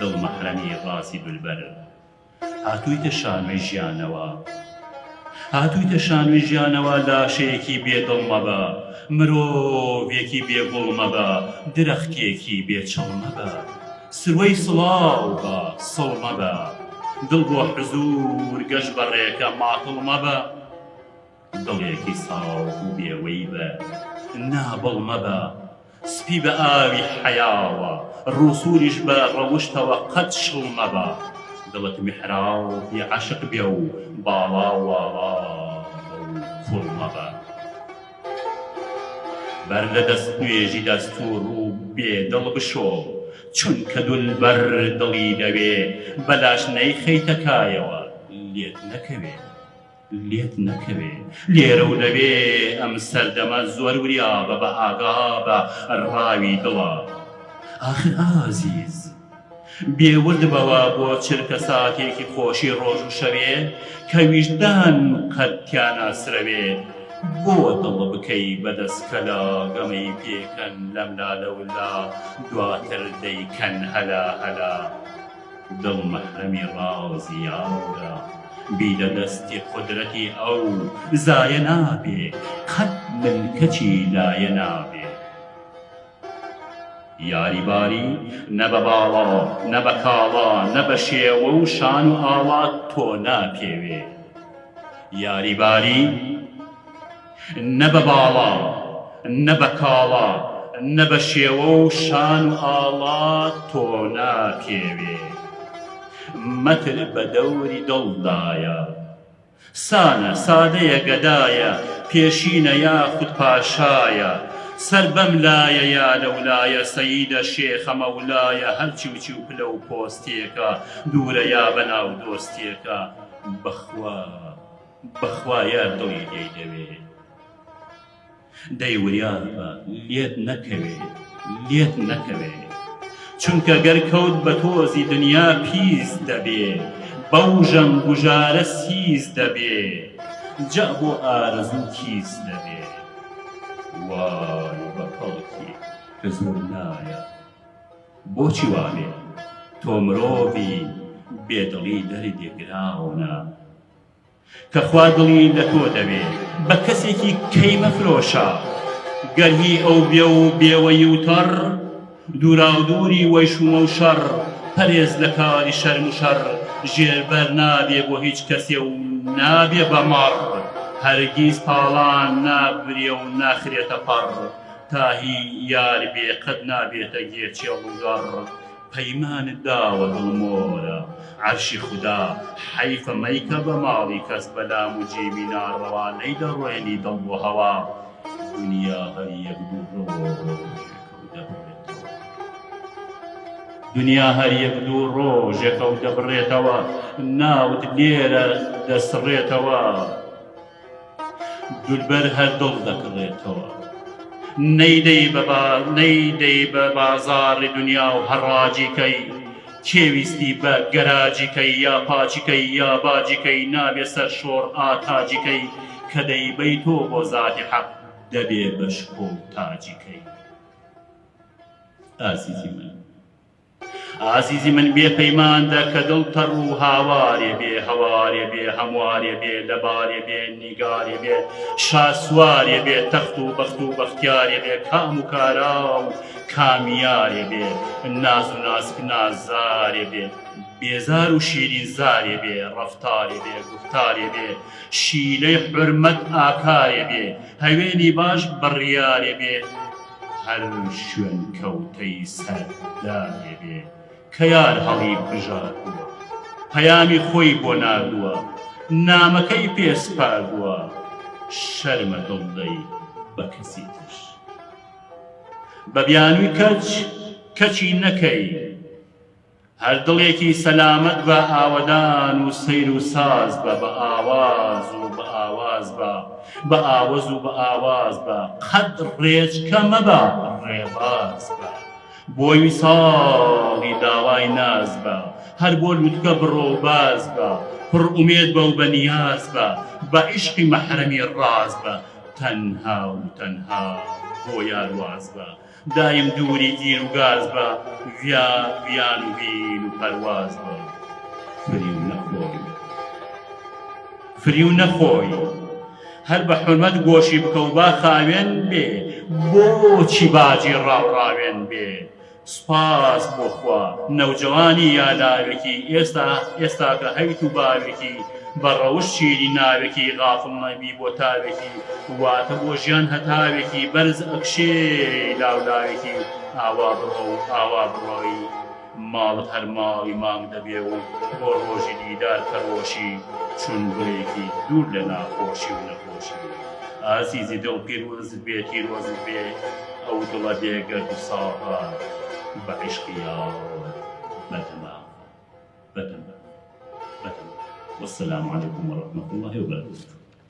دڵ مەحرەمی ڕازی دولبەر. هاتوویتە شانۆی ژیانەوە. هاتوویتە شانۆی ژیانەوە لاشەیەکی بێ دڵ مەبە، مرۆڤێکی بێ گوڵ مەبە، درەختێکی بێ چڵ مەبە. سروەی سڵاو بە، سڵ مەبە. دڵ بۆ حزوور گەش بە ڕێکە، ماتڵ مەبە. دڵێکی ساف و بێ وەی بە، نابڵ مەبە. سپی بە ئاوی حەیاوە، ڕووسووریش بە ڕەوشتەوە قەت شڵ مەبە. دڵت میحرابی عەشق بێ و باڵا واڵا بە و کوڵ مەبە. بەر لە دەست نوێژی دەست و ڕوو بێ دڵ بشۆ، چونکە دولبەر دڵی دەوێ، بەلاش نەیخەیتە کایەوە لێت نەکەوێ. لێت نەکەوێ لێرە و لەوێ ئەم سەردەمە زۆر وریابە بە ئاگا بە ڕاوی دڵە ئاخر ئازیز بێ ورد بەوە بۆ چرکە ساتێکی خۆشی ڕۆژ و شەوێ کە ویژدان قەت تیا ناسرەوێ بۆ دڵ بکەی بە دەسکەلا گەمەی پێکەن لەملا لەولا دواتر دەیکەن هەلا هەلا. دڵ مەحرەمی ڕازی یارە بی لە دەستی قودرەتی ئەو زایە نابێ قەت ملکەچی لایە نابێ. یاری باری نە بە باڵا نە بە کاڵا نە بە شێوە و شان و ئاڵا تۆ ناپێوێ یاری باری. نە بە باڵا، نە بە کاڵا، نە بە شێوە و شان و ئاڵا تۆ ناپێوێ. مەتر بە دەوری دڵدایە. سانە، سادەیە، گەدایە، پێشینە یاخود پاشایە. سەر بەم لایە یا لەولایە، سەیدە، شێخە، مەولایە، هەرچی و چی و پلە و پۆستێکە، دوورە یا بەناو دۆستێکە، بەخوا. بەخوا یار دڵی لێی دەوێ. دەی وریا بە لێت نەکەوێ لێت نەکەوێ. چونکە گەر کەوت بە تۆزی دنیا پیس دەبێ بەو ژەنگ و ژارە سیس دەبێ جا بۆ ئارەزوو کیس دەبێ. وای بە کەڵکی حزوور نایە بۆچی وابێ تۆ مرۆڤی بێ دڵی دەردی گراونە. کە خوا دڵی لە تۆ دەوێ بە کەسێکی کەی مەفرۆشە گەر هی ئەو بێ و بێوەی و تەڕ دووراودووری وەیشومە و شەڕ پەرێز لە کاری شەرم و شەڕ ژێربەر نابێ بۆ هیچ کەسێ و نابێ بە مەڕ هەرگیز تاڵان نابرێ و ناخرێتە پەڕ تا هی یار بێ قەت نابێتە گێچێڵ و گەڕ پەیمانت داوە دڵ مۆرە عەرشی خودا حەیفە مەیکە بە ماڵی کەس بە لام و جیمی ناڕەوا نەیدەڕوێنی دڵ بۆ هەوا دونیا هەر یەک دوو ڕۆژێکە و دەبڕێتەوە دونیا هەر یەک دوو ڕۆژێکە و دەبڕێتەوە ناوت لێرە دەسڕێتەوە. دولبەر هەر دڵ دەکڕێتەوە. نەیدەی بە با نەیدەی بە بازاڕی دونیا و هەڕاجی کەی کێ ویستی بە گەراجی کەی یا پاچی کەی یا باجی کەی نابێ سەر شۆڕ ئاتاجی کەی کە دەیبەی تۆ بۆ زاتی حەق دەبێ بە شکۆ و تاجی کەی ئازیزی من. ئازیزی من بێ پەیماندە کە دڵ تەڕ و هاوارێ بێ هەوارێ بێ هەموارێ بێ لەبارێ بێ نیگارێ بێ شاسوارێ بێ تەخت و بەخت و بەختیارێ بێ کام و کارا و کامیارێ بێ ناز و ناسک نازارێ بێ بێزار و شیرین زارێ بێ ڕەفتارێ بێ گوفتارێ بێ شیلەی حورمەت ئاکارێ بێ هەوێنی باش بڕیارێ بێ هەر شوێنکەوتەی سەردارێ بێ کە یار هەڵی بژاردووە پەیامی خۆی بۆ ناردووە نامەکەی پێ سپاردووە شەرمە دڵ دەی بە کەسی تر بە بیانووی کەچ کەچی نەکەی هەر دڵێکی سەلامەت بە ئاوەدان و سەیر و ساز بە بە ئاواز و بە ئاواز بە بە ئاوەز و بە ئاواز بە قەت ڕێچکە مەبە ڕێباز بە بۆ ویساڵی داوای ناز بە هەر بۆ لوتکە بڕۆ و باز بە پڕ ئومێد بە و بە نیاز بە بە عیشقی مەحرەمی ڕاز بە تەنها و تەنها بۆ یار واز بە. دایم دووری گیر و گاز بە، ڤیا ڤیان و ڤین و پەرواز بە. فریو نەخۆی فریو نەخۆی هەر بە حورمەت گۆشی بکە و با خاوێن بێ، بۆچی باجی ڕاو ڕاوێن بێ؟ سوپاس بۆ خوا نەوجەوانی یا لاوێکی ئێستا ئێستاکە هەیت و باوێکی بە ڕەوشت شیری ناوێکی غافڵ نەبی بۆ تاوێکی واتە بۆ ژیان هەتاوێکی بەرز ئەکشێی لاو لاوێکی ئاوا بڕۆ و ئاوا بڕۆی ماڵت هەر ماڵی مانگ دەبێ و بۆ ڕۆژی دیدار پەرۆشی چون گوڵێکی دوور لە ناخۆشی و نەخۆشی ئازیزی دڵ پیرۆزت بێ تیرۆزت بێ ئەو دڵە بێ گەرد و ساغە بە عیشقی یار بەتەماغە بەتەماغە بەتەماغە والسلام علیکم ورحمة الله وبرکاته.